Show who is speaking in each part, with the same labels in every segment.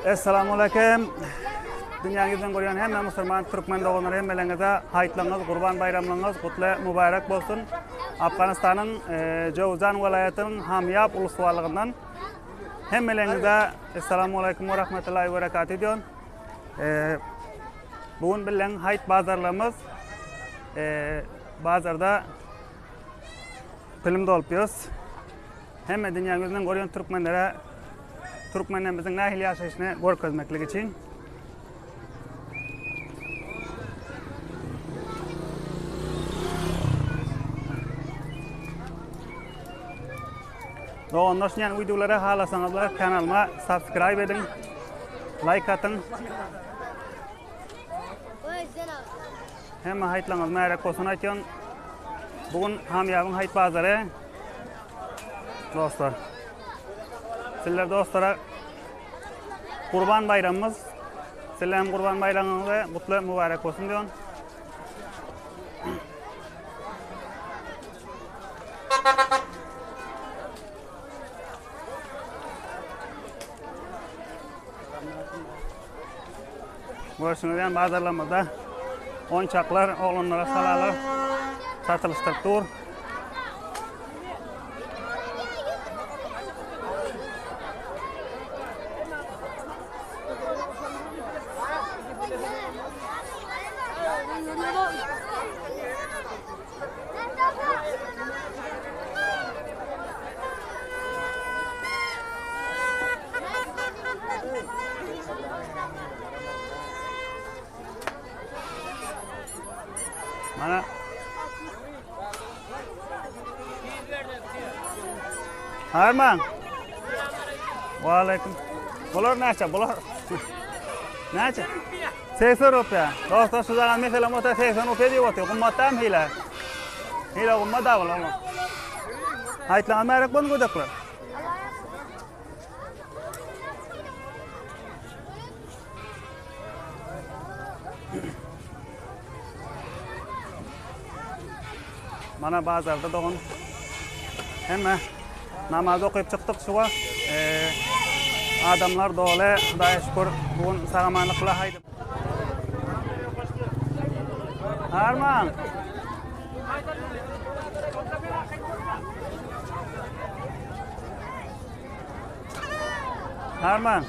Speaker 1: Essalamu aleýkum. Dünýäň ýüzünden görýän hemme musulman türkmen doganlar hemmeleriňize haýytlaryňyz, Gurban baýramlygyňyz gutly mübarek bolsun. Afganistanyň Jowzjan welaýatynyň Hamýap uluswalygyndan hemmeleriňize Essalamu aleýkum we rahmetullahi we berekatuh diýon. Bu gün bilen haýyt bazarlarymyz bazarda pilim dolup ýörüs. Hemme dünýäň ýüzünden görýän türkmenlere türkmenlerimiziň nähili ýaşaýşyny görkezmeklik üçin. Doganlar şunýan wideolara halasaňyzlar kanalyma subscribe ediň, like atyň. Hemme haýytlaryňyz märek bolsun aýtýan. Bu gün Hamýabyň haýyt bazary. Dostlar. Sizler dostlara Gurban baýramymyz. Sizler hem Gurban baýramyňyzy gutly mübarek bolsun diýen. Görşüňiz ýaly bazarlarymyzda oýunçaklar, oglanlara salalar satylyşdyryp dur. Mana Harman. Waleýkim. Bular näçe? Bular näçe? 80 rupiýa. Dostlar şu zaman meselem bolsa 80 rupiýa diýip otyr. Gymmatdam hile. Hile gymmat da bular. Haýtlaňa märek bolun gödekler. Mana bazarda dogan. Hemme namaz okyp çykdyk şu wagt. Ee, adamlar doly, Hudaýa şükür, bu gün sagamanlyk bilen haýdy. Arman. Arman.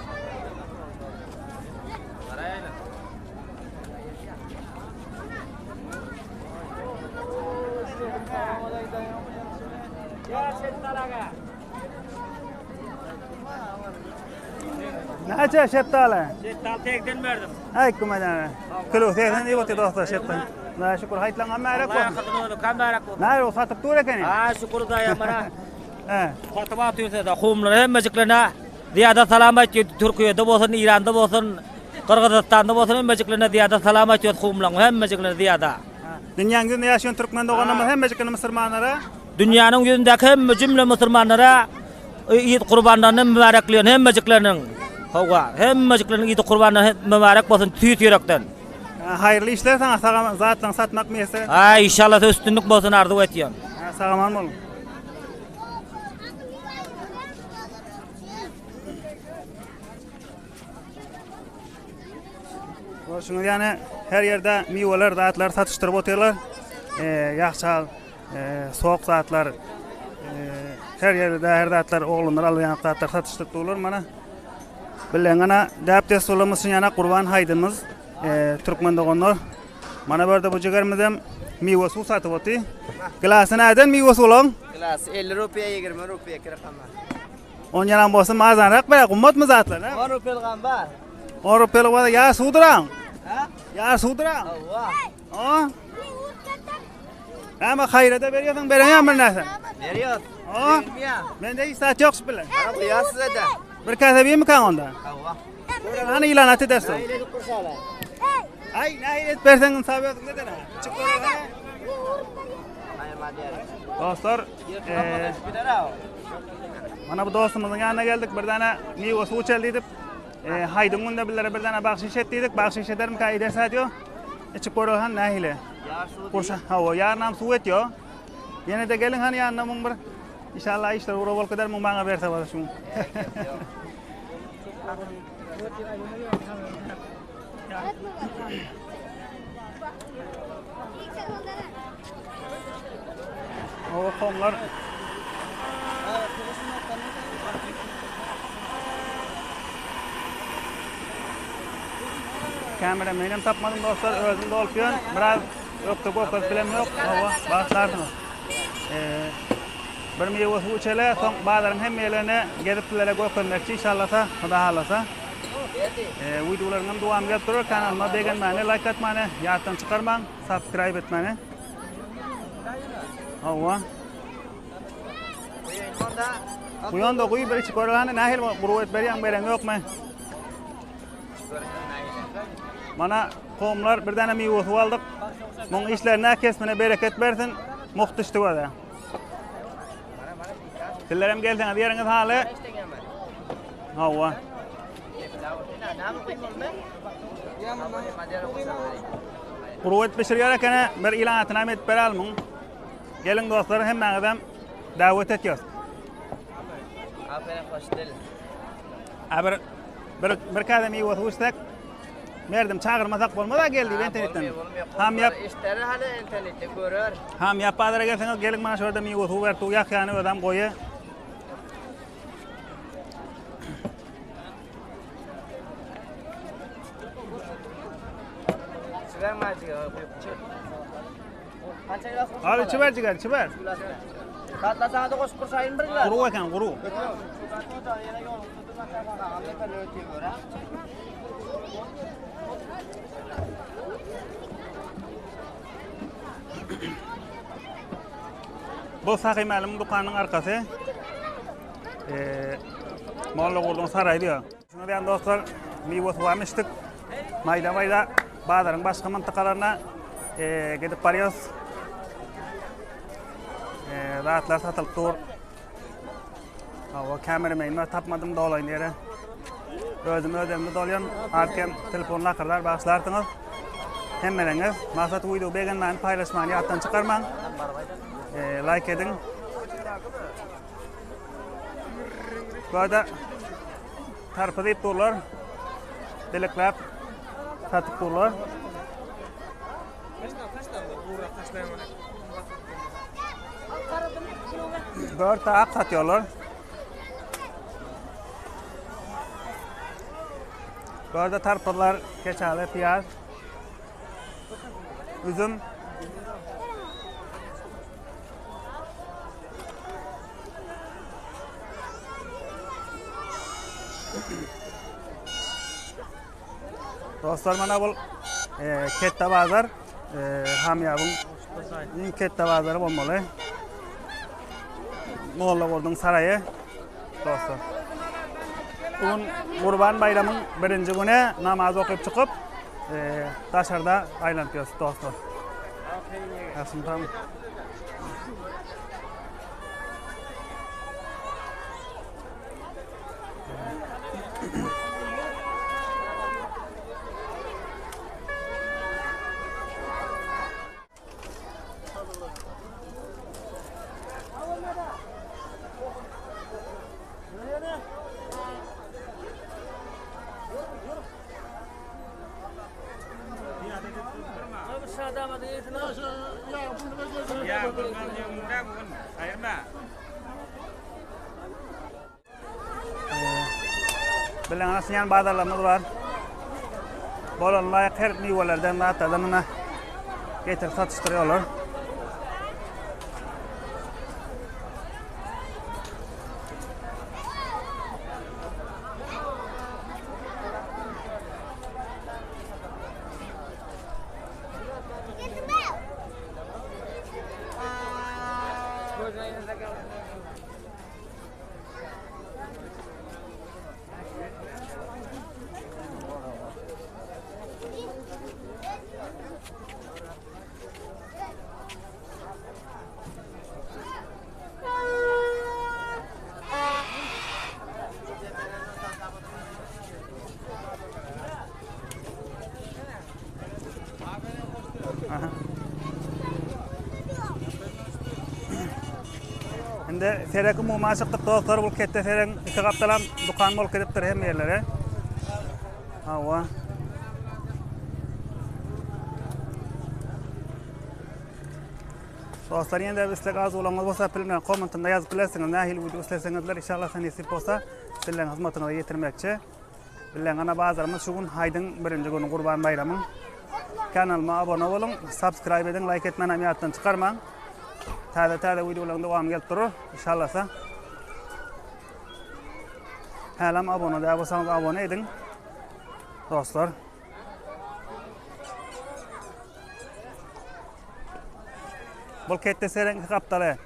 Speaker 1: Näçe şetdaly?
Speaker 2: Şetdaly tekden berdim.
Speaker 1: Aý kumadana. Kilo 80 diýip otyr dostlar şetdaly. Na şükür haýtlaň märäk bolsun.
Speaker 2: Märäk bolsun.
Speaker 1: Näre o satyp dur ekeni.
Speaker 2: Ha şükür daýa mana.
Speaker 1: He.
Speaker 2: Satyp atyrsa da humlar hemmejiklerine Zyýada salam aýtýar Türkiýede bolsun, Iranda bolsun, Gyrgyzystanda bolsun hemmejiklerine zyýada salam aýtýar humlaň hemmejiklerine zyýada.
Speaker 1: Dünýäň ýüzünde ýaşaýan türkmen doganlarymyz hemmejiklerine musurmanlara.
Speaker 2: Dünýäniň ýüzündäki hemme jümle musurmanlara Iýd gurbanlaryny mübärekleýän hemmejikleriniň. Hawa, hemmejikleriniň Iýd gurbanlary mübärek bolsun tüýs ýürekden.
Speaker 1: Haýyrly işler saňa sag zatlaryňy satmak miýesser.
Speaker 2: Aý inşallah üstünlik bolsun arzuw etýän.
Speaker 1: Sag aman boluň. Görşüňiz ýaly her ýerde miweler, zatlar satyşdyryp otyrlar. Ýagşal, sok zatlar, her ýerde her zatlar oglanlar alýan zatlar satyşdyryp durlar mana. Bilen ana däp dessurlarymyz üçin ýana Gurban haýdymyz türkmen doganlar. Mana bu ýerde bu jigerimiz hem miwe suw satyp otyr. Glasy näden miwe suwlaň?
Speaker 3: Glasy 50 rupiýa, 20 rupiýa kirakama.
Speaker 1: On ýalan bolsa arzanrak ber, gymmatmy zatlar?
Speaker 3: 10 rupiýalygam bar.
Speaker 1: 10 rupiýalyk bolsa ýa suwduraň.
Speaker 3: Ha?
Speaker 1: Ýa suwduraň.
Speaker 3: Hawa.
Speaker 1: O? Näme haýrada berýärsiň, bereňem bir näse?
Speaker 3: Berýär.
Speaker 1: O? Mende hiç zat ýok şu bilen.
Speaker 3: Ha, buýar size-de.
Speaker 1: Bir käse bermikäň onda?
Speaker 3: Hawa.
Speaker 1: Hany ýylan aty dersin.
Speaker 3: Nähili edip gurşala?
Speaker 1: Aý, nähili edip berseň ynsap özüňde dene. Çyk göreli. Dostlar, eee, mana bu dostumyzyň ýanyna geldik. Bir däne miwe suw içeli diýdik. Eee, haýdyň günde bizlere bir däne bagşyş et diýdik. Bagşyş edermikä ederse diýo. Içip göreli han nähili. Gurşa, hawa, ýarynam suw et ýo. Ýene de geliň han ýanyna muň bir. Inşallah işler ugra bolup gider, muň maňa berse bolar şuň. Oba komlar. Kamera menem tapmadym dostlar, özüm dolup ýörün. Biraz ökde görkezip bilem ýok. Oba, bagyşlarsyňyz. Ee, bir miwe suw içeli, soň bazaryň hemme ýerlerine gezip sizlere görkezmekçi inşallasa, Huda halasa. Ee, wideolaryň hem dowamy gelip durar. Kanalyma begenmäni, like atmany ýatdan çykarmaň, subscribe etmäni. Hawa. Guýanda guý bir içip göreli nähili gurup et berýäň beren ýokmy? Mana komlar bir däne miwe suw aldyk. Muň işlerine kesmine bereket bersin. Mugt düşdi göze. Sizler hem gelseňiz ýeriňiz haly. Hawa. Gurup et bişirýär ekeni, bir ýylan atyna hem edip beräl muň. Geliň dostlar hemmäňizem dawet etýäs.
Speaker 3: Aferin hoş dil.
Speaker 1: A bir bir bir käse miwe suw içsek Merdim çagyrmasak bolmaz a gel diýip internetden.
Speaker 3: Ham ýap. Işleri hali internetde görer.
Speaker 1: Ham ýap bazara gelseňiz geliň mana şu ýerde miwe suw berip dur ýakýany özem goýy. Al içiber jiger, içiber.
Speaker 3: Tatlasana da goşup kurşayın bir gilas.
Speaker 1: Guru eken, guru. Bu Sahy Mälim dükanynyň arkasy. Eee Molla Gurduň saraýy diýýär. Şuňa diýen dostlar, miwe suwam içdik. Maýda-maýda bazaryň başga mintykalaryna eee gidip barýarys. Eee zatlar satylyp dur. Hawa, kameramenimi tapmadym dolaýyn ýere. Özüm öz elimde dolýan. Az kem telefon lakyrdar bagyşlarsyňyz. Hemmeleriňiz maksat wideo begenmäni, paýlaşmany ýatdan çykarmaň. Eee like ediň. Bu arada tarpyz diýip durlar. Dilekläp satyp durlar. Dört ak satıyorlar. Bu arada tarpyzlar, keçaly, piyaz, üzüm. Dostlar mana bu e, Ketde bazar e, Hamýabyň iň ketde bazary bolmaly. Molla Gurduň saraýy dostlar. Bugün Gurban baýramyň birinji güni namaz okyp çykyp e, daşarda aýlanyp ýörüs dostlar. Ýagşymy tam. Bilen asýan bazarlarymyz bar. Bolan laýyk her miwelerden zatlardan muna getirip satyşdyrýarlar. Indi Serek umuman çykdyk dostlar, bu ketde Seregiň iki gapdalam dukan bolup gidipdir hemme ýerlere. Hawa. Dostlar ýene de isleg arzuwlaryňyz bolsa bilimler kommentinde ýazyp bilersiňiz. Nähili wideo isleseňizler inşallah nesip bolsa sizleriň hyzmatyňyza ýetirmekçi. Bilen ana bazarymyz şu gün haýdyň birinji güni Gurban baýramyň. Kanalyma abone boluň, subscribe ediň, like etmäni hem ýatdan çykarmaň. Täze täze wideolaryň dowamy gelip durur. Inşallah. Hälem abone däl bolsaňyz abone ediň. Dostlar. Bul ketde serek iki gapdaly.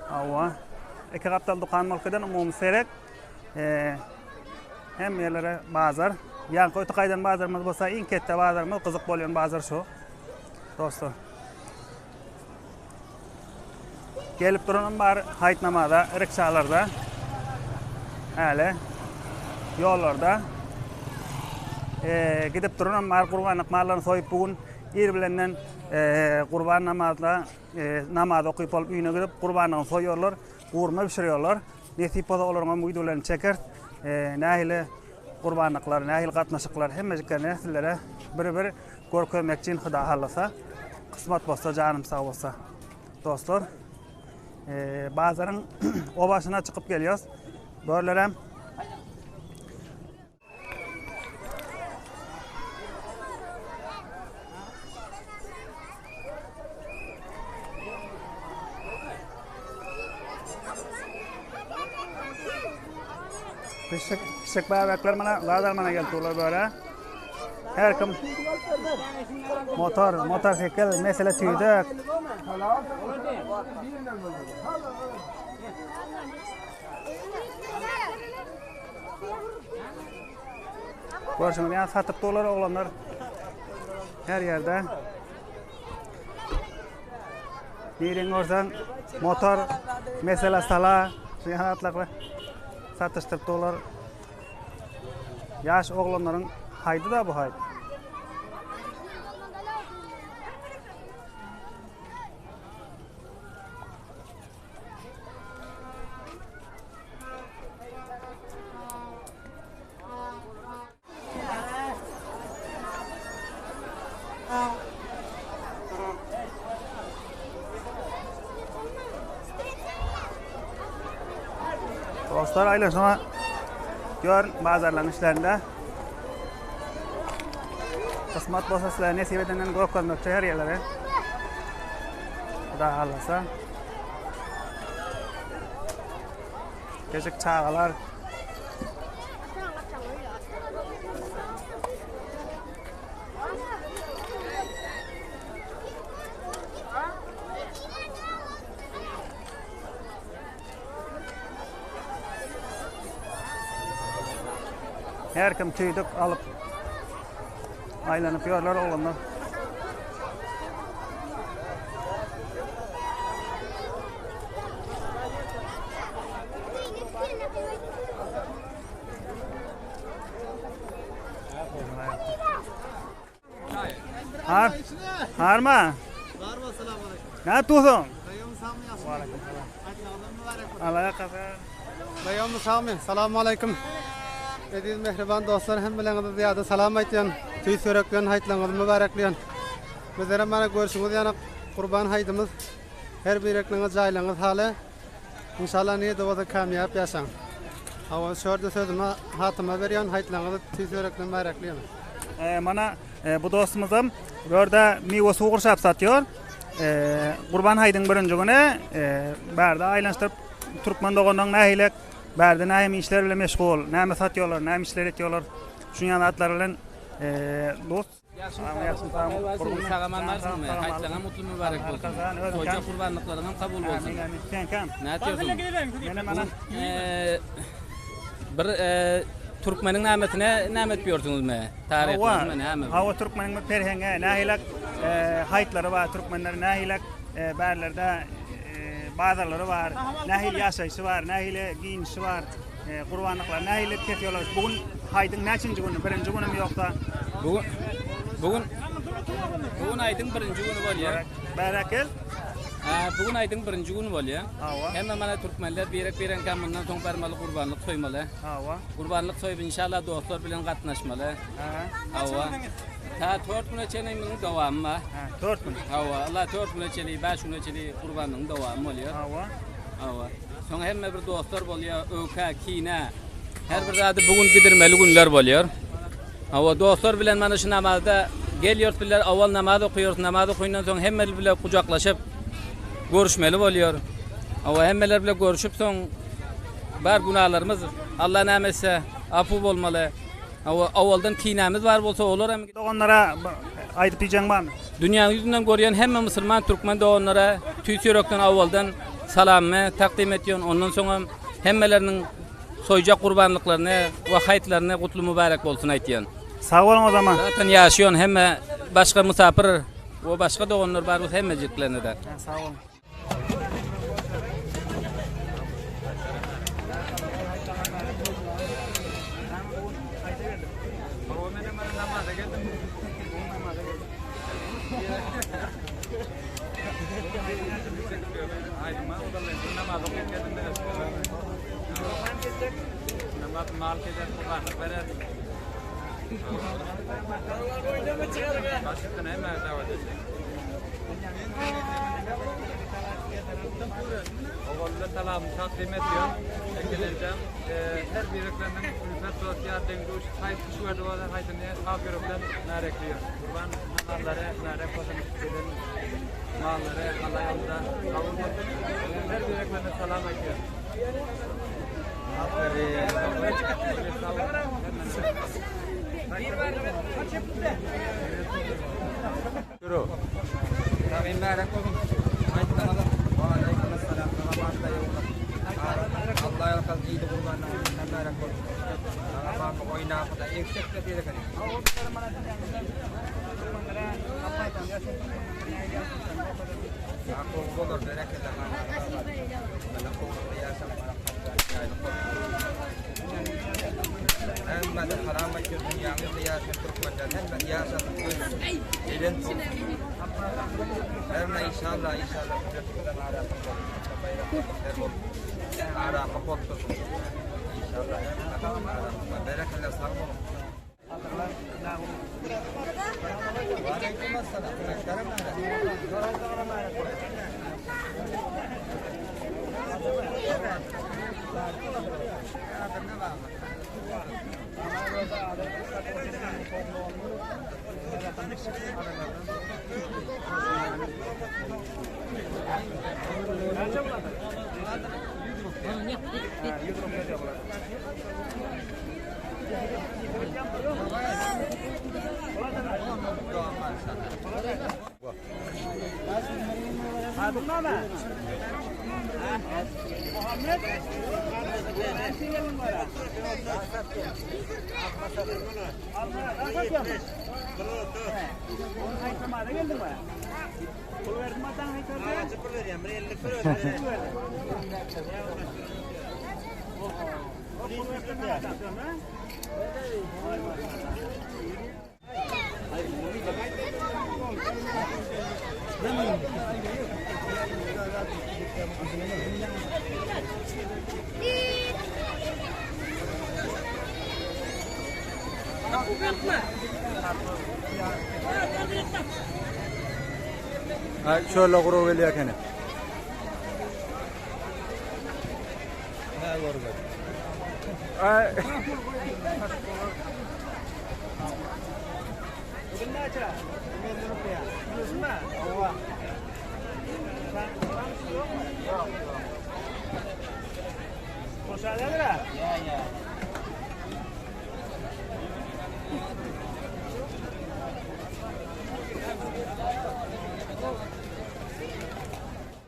Speaker 1: Hawa. Iki gapdal dukan bolup giden umumy serek. Ee, hem ýerlere bazar. Ýaňky öte gaýdan bazarymyz bolsa iň ketde bazarymyz, gyzyk bolýan bazar şu. Dostlar. Gelip duranam bar haýt namaza, rikşalarda. Häli ýollarda. Ee, gidip duranam bar gurbanlyk mallaryny soýup bu gün ir bilenden e, gurban namazla e, namaz okyp bolup öýüne gidip gurbanlygyny soýarlar, gurma bişiriyorlar. Nesip bolsa olaryň hem wideolaryny çekeris. E, nähili gurbanlyklar, nähili gatnaşyklar hemmejiklerini sizlere bir-bir görkezmekçi Huda halasa. Kysmat bolsa, janym sag bolsa. Dostlar, e, bazaryň o başyna çykyp gelýäs. Görlerem Pişik, pişik bäbekler mana zat almana gelip durlar böyle. Her kim motor, motosikl, mesele tüýdek. Görşüňiz ýaly satyp durlar oglanlar. Her ýerde. Birini görseň motor, mesele sala, şu ýaly satyşdyryp durlar. Ýaş oglanlaryň haýdy da bu haýt. Dostlar aýlanşyna gör bazarlaryň işlerinde. Kysmat bolsa sizlere nesip edenden görkezmekçi her ýerlere. Huda halasa. Kiçik çagalar. Her kim tüýdük alyp aýlanyp ýörler oglanlar. Har. Harma.
Speaker 4: Barma salam aleyküm.
Speaker 1: Ne tutuň?
Speaker 4: Daýym sagmy ýagşymy?
Speaker 1: Waleýkim salam.
Speaker 4: Aýtlaňyzam mübarek bolsun.
Speaker 1: Allah ýakasyn.
Speaker 4: Daýym sagmy? Salam aleyküm. Eziz mähriban dostlar hemmeleňize zyýada salam aýtýan. Tüýs ýürekden haýtlaňyzy mübärekleýän. Bizlerem mana görşüňiz ýaly gurban haýdymyz. Her birekliňiz jaýlaňyz haly. Inşallah nirede bolsa kamýap ýaşaň. Hawa şu ýerde sözümi Hatyma berýän haýtlaňyzy tüýs ýürekden mübärekleýän.
Speaker 1: Mana bu dostumyzam bu ýerde miwe suw gurşap satýar. Gurban haýdyň birinji güni bärde aýlanyşdyryp türkmen doganlaryň nähili bärde näme işler bilen meşgul, näme satýarlar, näme işler etýärler. Şuň ýaly zatlar bilen dost.
Speaker 5: Sag-aman barsyňmy? Haýtlaňam mutly mübarek bolsun. Toýja gurbanlyklaryňam kabul bolsun. Nätýorsuň? Bir türkmeniň namesine näme edip ýörsüňizmi? Taryhymyzmy näme?
Speaker 1: Hawa, türkmeniň bir perheňi, nähilek haýtlary bar, türkmenler nähilek bärlerde bazarlary bar, nähili ýaşaýşy bar, nähili giýinişi bar, gurbanlyklary nähili kesiýorlar. Bu gün haýdyň näçinji güni? Birinji günümi ýoksa?
Speaker 5: Bu gün bu gün bu gün aýdyň birinji güni bolýar.
Speaker 1: Bäräkel.
Speaker 5: Bu gün aýdyň birinji güni bolýar.
Speaker 1: Hawa.
Speaker 5: Hemme mana türkmenler birek-bireňkä mundan soň barmaly gurbanlyk soýmaly.
Speaker 1: Hawa.
Speaker 5: Gurbanlyk soýup inşallah dostlar bilen gatnaşmaly. Hawa. Ta 4 güne çenli munuň dowamy bar.
Speaker 1: Ha, 4 gün.
Speaker 5: Hawa, Allah 4 güne çenli, 5 güne çenli gurbanlygyň dowamy bolýar.
Speaker 1: Hawa.
Speaker 5: Hawa. Soň hemme bir dostlar bolýar, öwkä, kine. Her bir zady bu gün gidirmeli günler bolýar. Hawa, dostlar bilen mana şu namazda gelýäris bile, awal namaz okaýarys, namaz okaýandan soň hemmeler bile gujaklaşyp görüşmeli bolýar. Hawa, hemmeler bile görüşüp soň bar günalarymyz Allah näme etse afu bolmaly. Hawa, awaldan kinämiz bar bolsa olar hem
Speaker 1: Doganlara aýdyp diýjegiň barmy?
Speaker 5: Dünýäň ýüzünden görýän hemme musulman türkmen doganlara tüýs ýürekden awaldan salamymy takdym etýän, ondan soňam hemmeleriniň soýjak gurbanlyklaryny we haýtlaryny gutly mübärek bolsun aýtýan.
Speaker 1: Sag boluň o zaman.
Speaker 5: Zaten ýaşaýan hemme başga musapyr we başga doganlar bar bolsa hemmejiklerine-de.
Speaker 1: Sag boluň.
Speaker 6: Ogully salamyny takdym edýän. Ekelenjem her birikleriniň ülfet dost ýar deň duş haýsy şu ýerde bolsa haýsyny ak ýürekden märekliýär. Gurban namazlary märek bolsun gelen mallary Allah ýolunda kabul bolsun. Her biriklerine salam aýtýan.
Speaker 7: Şöyle guru gelýär ekeni.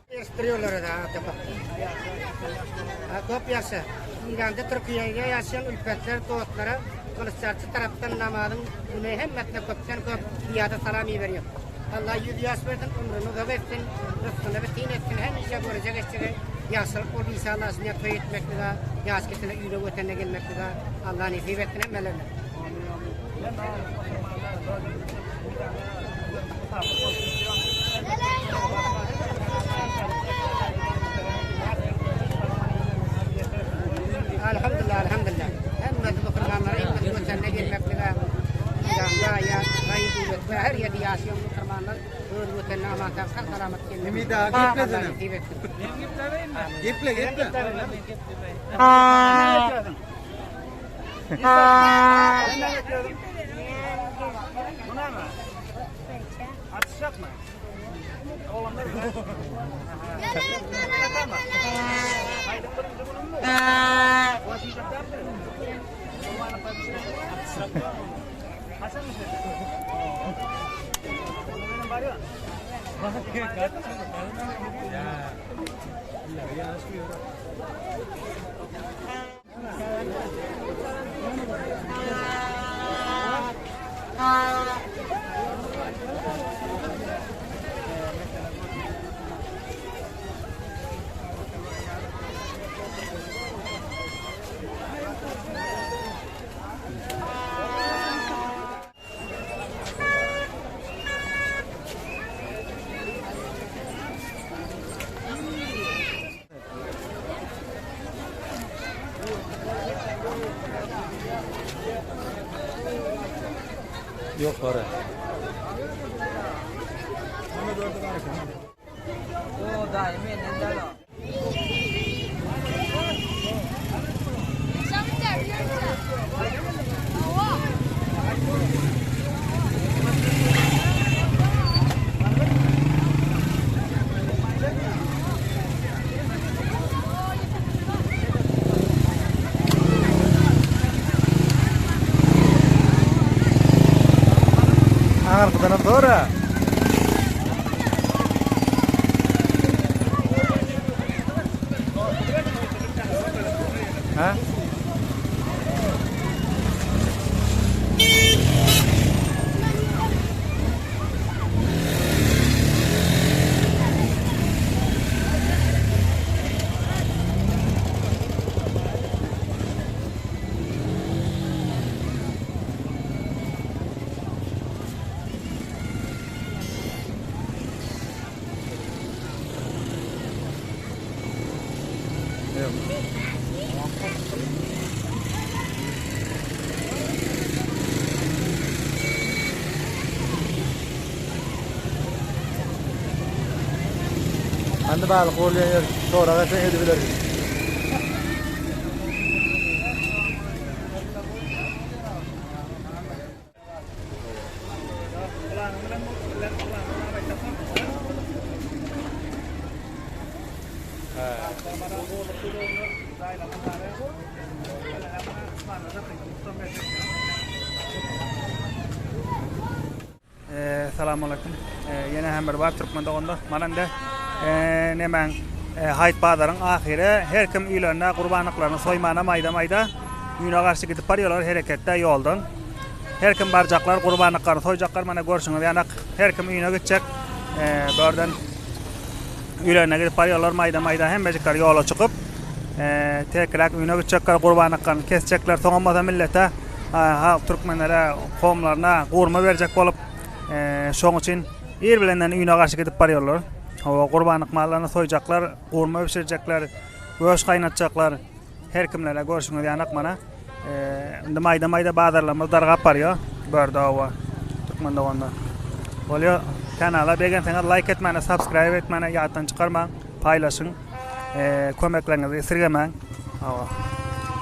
Speaker 8: Ýaşdyrýarlar da adama. Ha köp ýaşa. Iranda Türkiýede ýaşaýan ülpetler dostlara Gylyçarçy tarapdan namazyň güne hemmesine köpden köp zyýada salam iberýär. Allah 100 ýaş bersin, ömrüni uzak etsin, rysgyny bitin etsin, hemişe görejek eşjege ýagşylyk bolup inşallah şuny toý etmeklige, ýaş kesene üýle wetene gelmeklige Allah nesip etsin hemmelerine. Elhamdülillah, elhamdülillah. Hemmesi musulmanlara hemmesi göçende gelmeklige İranda ya gaýry döwletde her ýerde ýaşaýan musulmanlar öz wetenine aman sag sag salamat gelmeklige
Speaker 7: Nimi daha
Speaker 8: Allah
Speaker 7: geplesene.
Speaker 8: nesip etsin.
Speaker 7: Geple geple.
Speaker 1: Atışacak mı? Oğlanlar
Speaker 7: Yok para. Arkadan sonra. Ha? Hadi balık oluyor yer. Sonra da sen edebilirsin.
Speaker 1: Salam aleyküm. Ýene hem bir bar türkmen doganlar. Mana indi nemäň haýyt bazaryň ahyry her kim öýlerine gurbanlyklaryny soýmana maýda-maýda üýne garşy gidip barýarlar hereketde ýoldan. Her kim barjaklar gurbanlyklaryny soýjaklar mana görşüňiz ýanak her kim öýüne gitjek. Börden öýlerine gidip barýarlar maýda-maýda hemmejikler ýola çykyp tekräk öýüne gitjekler gurbanlyklaryny kesjekler soňam bolsa millete halk türkmenlere kowumlaryna gurma berjek bolup şoň üçin ir bilenden öýüne garşy gidip barýarlar. Hawa gurbanlyk mallaryny soýjaklar, gurma bişirjekler, göş gaýnatjaklar. Her kimlere görşüňiz ýanak mana. Indi maýda-maýda bazarlarymyz dargap barýar. Börde hawa. Türkmen doganlar. Bolýar. Kanala begenseňiz laýk etmäni, subscribe etmäni ýatdan çykarmaň. Paýlaşyň. Kömekleriňizi isirgemäň. Hawa.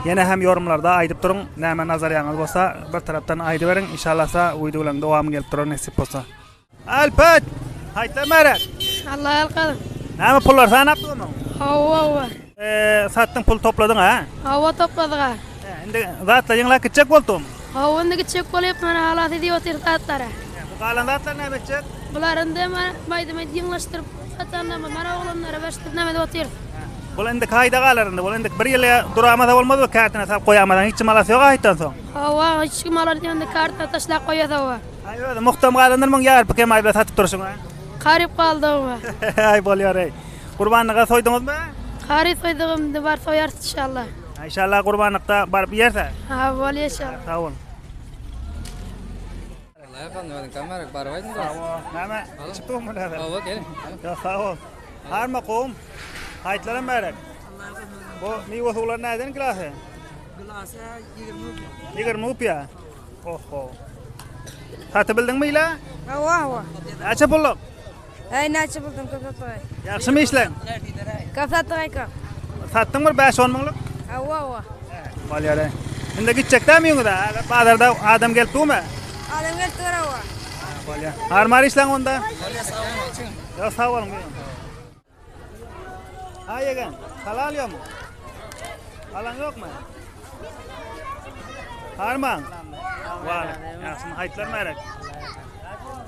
Speaker 1: Ýene hem ýorumlarda aýdyp duruň. Näme nazarýaňyz bolsa bir tarapdan aýdyberiň. Inşallasa wideolaryň dowamy gelip durar nesip bolsa. Alpat! Haýtlar märek.
Speaker 9: Allah ýalkasyn.
Speaker 1: Näme pullar sanap durmyň?
Speaker 9: Hawa, hawa.
Speaker 1: Eee, satdyň pul topladyň ha?
Speaker 9: Hawa topladyk ha.
Speaker 1: Indi zatlar ýygnap gitjek bolduň?
Speaker 9: Hawa indi gitjek bolýap mana halas edip otyrys zatlary.
Speaker 1: Bu galan zatlar näme etjek?
Speaker 9: Bular indi mana maýda-maýda ýygnaşdyryp satanda mana oglanlara berşdirip näme edip otyrys.
Speaker 1: Bul indi kaýda galar indi? Bul indi bir ýyl duramasa bolmaz bu kartyna salyp goýamasaň hiç kim alasy ýok aýtdan soň.
Speaker 9: Hawa hiç kim alar indi kartyna taşlap goýas hawa.
Speaker 1: Aý özi muhtam galandyr muň ýarpy kemaý bilen satyp durşuň a.
Speaker 9: Garyp galdygym.
Speaker 1: Aý bolýar eý. Gurbanlyga soýduňyzmy?
Speaker 9: Garyp soýdugym indi bar soýarys inşallah.
Speaker 1: Inşallah gurbanlykda baryp iýerse.
Speaker 9: Ha bolýa inşallah.
Speaker 1: Sag bol. Näme? Içip durmy näme?
Speaker 5: Hawa gelin.
Speaker 1: Ýa sag bol. Harma kowum. Haýtlaram bärek. Bu miwe suwlar näden kilasy? 20 rupiýa. Oho. Satyp bildiňmi ile?
Speaker 10: Hawa, hawa.
Speaker 1: Näçe pulluk?
Speaker 10: Äý, näçe buldum köp satdyk.
Speaker 1: Ýagşymy işleň?
Speaker 10: Köp satdyk aý köp.
Speaker 1: Satdyň bir 5-10 müňlük?
Speaker 10: Hawa, hawa.
Speaker 1: Bolýar. Indi gitjek dämi öýüňize? Bazarda adam gelip durmy?
Speaker 10: Adam gelip dur hawa.
Speaker 1: Bolýar. Harmar işleň onda. Bolýar, sag boluň. Ýa sag boluň. Ha ýegen, sala alýarmy? Alan ýokmy? Harman. Wah, ýagşymy haýtlar märek.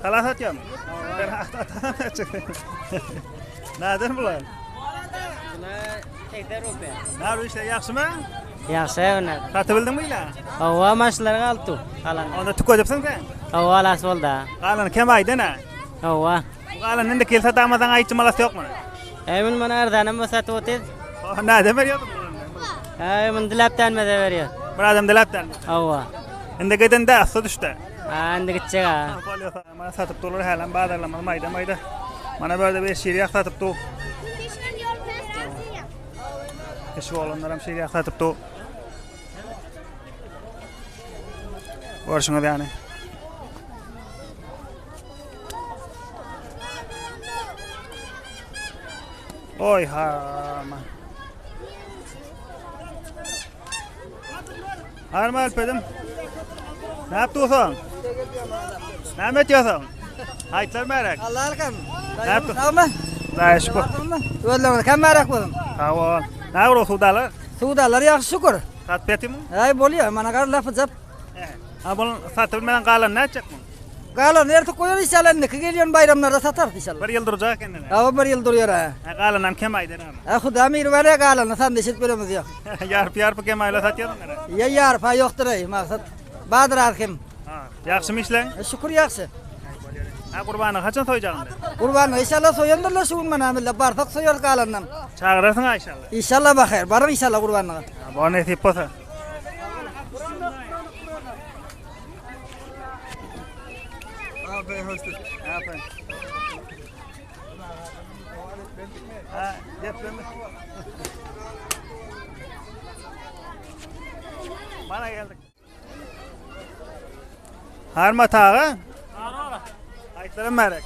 Speaker 1: Sala satýarmy? Ben Näden bular?
Speaker 3: Bular 80 rupiýa.
Speaker 1: Näme işler ýagşymy?
Speaker 3: Ýagşy öne.
Speaker 1: Satyp bildiňmi ile?
Speaker 3: Hawa, maşynlar galdy. Galan.
Speaker 1: Onda tükedipsiň sen.
Speaker 3: Hawa, alas boldy.
Speaker 1: Galany kem aýdan ha.
Speaker 3: Hawa.
Speaker 1: Galan indi kelse damadan aýtjy malasy ýok muny.
Speaker 3: Eý muny mana arzanam bolsa satyp otyr.
Speaker 1: Näde berýär?
Speaker 3: Eý muny diläp dänmeze berýär.
Speaker 1: Bir adam diläp dänmez.
Speaker 3: Hawa.
Speaker 1: Indi gidende assa düşdi.
Speaker 3: Ha indi gitjek ha.
Speaker 1: Mana satyp durlar hälem bazarlamaz maýda maýda. Mana bu ýerde bir şirýah satyp dur. Eşik oglanlaram şirýah satyp dur. Görşüňiz ýaly. Oý harma. Harma alpedim. Ne yaptın? Ne etýärsiň? Haýtlar märek.
Speaker 11: Allah arkam.
Speaker 1: Ne yaptın?
Speaker 11: Sagmy?
Speaker 1: Daýy şükür.
Speaker 11: Özleriňiz hem märek bolsun.
Speaker 1: Sag bol. Ne bor suwdalar?
Speaker 11: Suwdalar ýagşy şükür.
Speaker 1: Satyp ýatyrmyň?
Speaker 11: Aý bolýar, mana gar lapyjap.
Speaker 1: Ha bol satyp bilmän galan nätjek muň?
Speaker 11: Galan ertik goýar inşallah indiki gelýän baýramlarda satarys inşallah.
Speaker 1: Bir ýyl durjak eken ine.
Speaker 11: Hawa bir ýyl durýar ha.
Speaker 1: Ha galanam kem aýdan ama.
Speaker 11: Ha huda miri bar ya galanyny san eşidip bilemizok ýok.
Speaker 1: Ýarpy ýarpy kem aýla satýarsyň gara.
Speaker 11: Ýa ýarpy ýokdur eý maksat. Badyr az kem.
Speaker 1: Ha ýagşymy işleň?
Speaker 11: Şükür ýagşy.
Speaker 1: Ha gurbany haçan soýjagyň indi?
Speaker 11: Gurbany inşallah soýandyrlar şu gün mana mille barsak soýarys galanynam.
Speaker 1: Çagyrarsyň ha inşallah.
Speaker 11: Inşallah bahaýr baryň inşallah gurbanlyga.
Speaker 1: Ha bor nesip bolsa.
Speaker 7: Aferin hoşdur.
Speaker 1: Aferin. Ha, depremi. Bana geldik. Harma taga. Aýtlaram märek.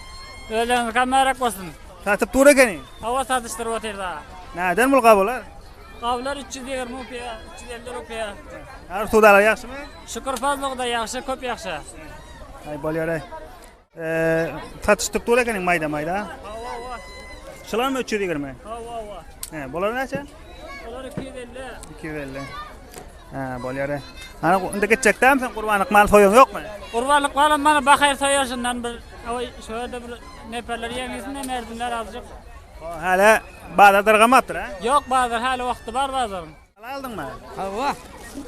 Speaker 12: Özleriňiz märek bolsun.
Speaker 1: Satyp dur ekeni.
Speaker 12: Hawa satyşdyryp otyr da.
Speaker 1: Näden bul gabular?
Speaker 12: Gawlar 320 rupiýa, 350 rupiýa.
Speaker 1: Her suwdalar ýagşymy?
Speaker 12: Şükür fazlygda ýagşy, köp ýagşy.
Speaker 1: Aý bolýar aý. Eee, satyşdyryp dur ekeniň maýda maýda.
Speaker 12: Hawa, hawa.
Speaker 1: Şularmy 320?
Speaker 12: Hawa, hawa.
Speaker 1: He, bular näçe?
Speaker 12: Olar 250.
Speaker 1: 250. He, bolýar aý. Ana indi gitjek dämi sen gurbanlyk mal soýuň ýokmy?
Speaker 12: Gurbanlyk malam mana bahaýr soýar şundan bir oý şu ýerde bir neperler ýeňilsin de merdimler azjyk.
Speaker 1: Häli bazar dargamapdyr, hä?
Speaker 12: Ýok bazar häli wagty bar bazaryň.
Speaker 1: Sala aldyňmy?
Speaker 13: Hawa.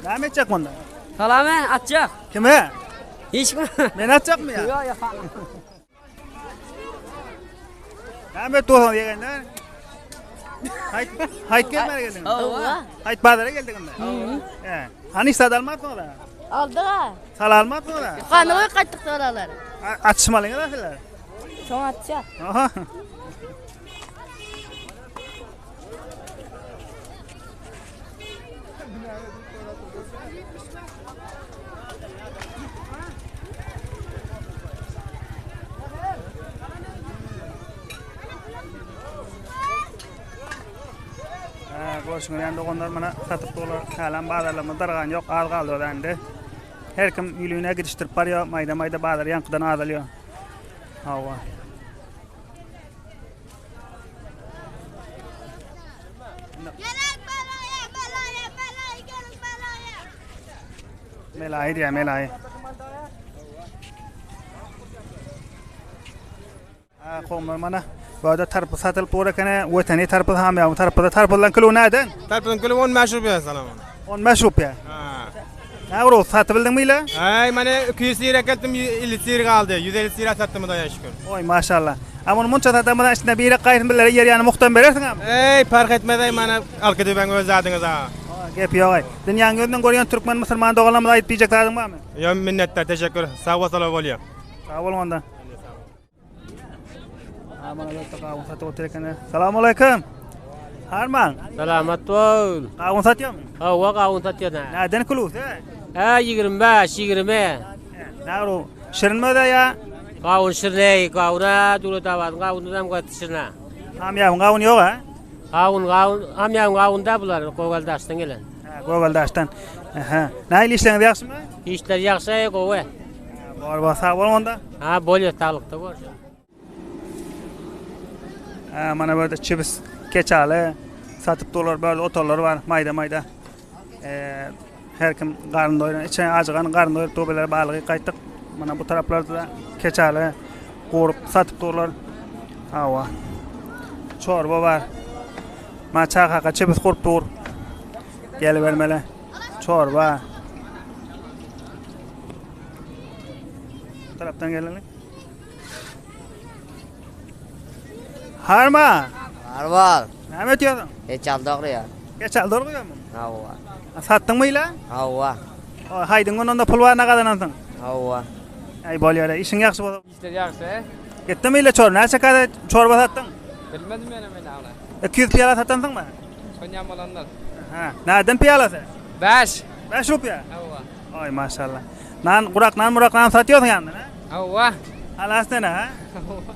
Speaker 1: Näme etjek munda?
Speaker 13: Salamy atjak.
Speaker 1: Kime?
Speaker 13: Hiç kim.
Speaker 1: Men atjakmy ýa?
Speaker 13: Ýok, ýok.
Speaker 1: Näme etdi osaň ýegenler? Haýt, haýt gelmäne geldiňmi?
Speaker 14: Hawa.
Speaker 1: Haýt bazara geldiňmi?
Speaker 14: Hawa.
Speaker 1: He. Hany hiç zat almapsyňyz-a?
Speaker 14: Aldyk-a.
Speaker 1: Sala almapsyňyz-a?
Speaker 14: Gany goýup gaýtdyk salalar.
Speaker 1: Atşmalyňyz-a sizler?
Speaker 14: Soň atjak.
Speaker 1: Aha. Görşüňiz ýaly doganlar mana satyp durlar. Hälem bazarlarymyz dargan ýok, az galdy indi. Her kim ýülüne gidişdirip barýar, maýda-maýda bazar ýaňkydan azalýar. Hawa. Melaýy diýýär, melaýy. Ha, kowumlar mana bu ýerde tarpyz satylyp dur ekeni. Weteni tarpyz hamýagyň tarpyzy. Tarpyzlaň kilo näden?
Speaker 15: Tarpyzyň kilo 15 rupiýa salam.
Speaker 1: 15 rupiýa.
Speaker 15: Ha.
Speaker 1: Näme urug satyp bildiňmi ile?
Speaker 15: Aý, mana 200 lira keldim, 50 lira galdy. 150 lira satdym Hudaýa şükür.
Speaker 1: Oý, maşallah. A muny munça satamyzdan içinde biri gaýsyn birlere ýer ýany muhtan berersiň am?
Speaker 15: Eý, parh etmez aý, mana alky dübäň öz zadyňyz a.
Speaker 1: Gep ýok aý. Dünýäň ýüzünden görýän türkmen musulman doganlarymyza aýdyp diýjek zadyň barmy?
Speaker 15: Ýok, minnetdar, teşekkür. Sag bolsalar bolýa.
Speaker 1: Sag boluň onda. Ha, mana bu ýerde gawun satyp otyr ekenler. Salam aleýkum. Harman.
Speaker 16: Salamat bol.
Speaker 1: Gawun satýarmyň?
Speaker 16: Hawa, gawun satýan.
Speaker 1: Näden kilosu?
Speaker 16: Hä, 25, 20.
Speaker 1: Nägru, şirinmi özi ýa?
Speaker 16: Gawun şirin, gawuna Döwletabadyň gawunyndan gaty şirin.
Speaker 1: Hamýawyň gawuny ýok a?
Speaker 16: Gawun, gawun, hamýawyň gawun da bular, Gögeldaşdan gelen.
Speaker 1: Hä, Gögeldaşdan. Aha. Nähili işleriňiz ýagşymy?
Speaker 16: Işler ýagşy, gowy.
Speaker 1: Bor, bor, sag boluň onda.
Speaker 16: Ha, bolýar, saglykda görüşeris.
Speaker 1: Hä, mana bu ýerde çibs, keçaly satyp durlar. Bu ýerde otaglar bar, maýda-maýda. Her kim garny doýran, içe ajygan garny doýup dur, biler balygy gaýtdyk. Mana bu taraplarda da keçaly gurup satyp durlar. Hawa. Çorba bar. Ma çakaka çibs gurup dur. Gelibermeli. Çorba. Bu tarapdan gelelim. Harma.
Speaker 17: Harbar.
Speaker 1: Näme etýärsiň?
Speaker 17: Keçal dogruýar.
Speaker 1: Keçal dogruýarmy?
Speaker 17: Hawa.
Speaker 1: Satdyňmy ile?
Speaker 17: Hawa.
Speaker 1: Haýdyň gün onda pul baryna gazanansyň.
Speaker 17: Hawa.
Speaker 1: Aý bolýar, işiň ýagşy bolsa.
Speaker 6: Işler ýagşy.
Speaker 1: Gitdimi ile çorba? Näçe kase çorba satdyň?
Speaker 6: Bilmedim ýöne men ony.
Speaker 1: 200 piýala satansyňmy?
Speaker 6: Şonýam bolandyr.
Speaker 1: Hä. Näden piýalasy?
Speaker 6: 5.
Speaker 1: 5 rupiýa?
Speaker 6: Hawa.
Speaker 1: Oý maşallah. Nan, gurak nan, murak nan satýarsyň ýanyndan, hä?
Speaker 6: Hawa.
Speaker 1: Halas nene, hä?
Speaker 6: Hawa.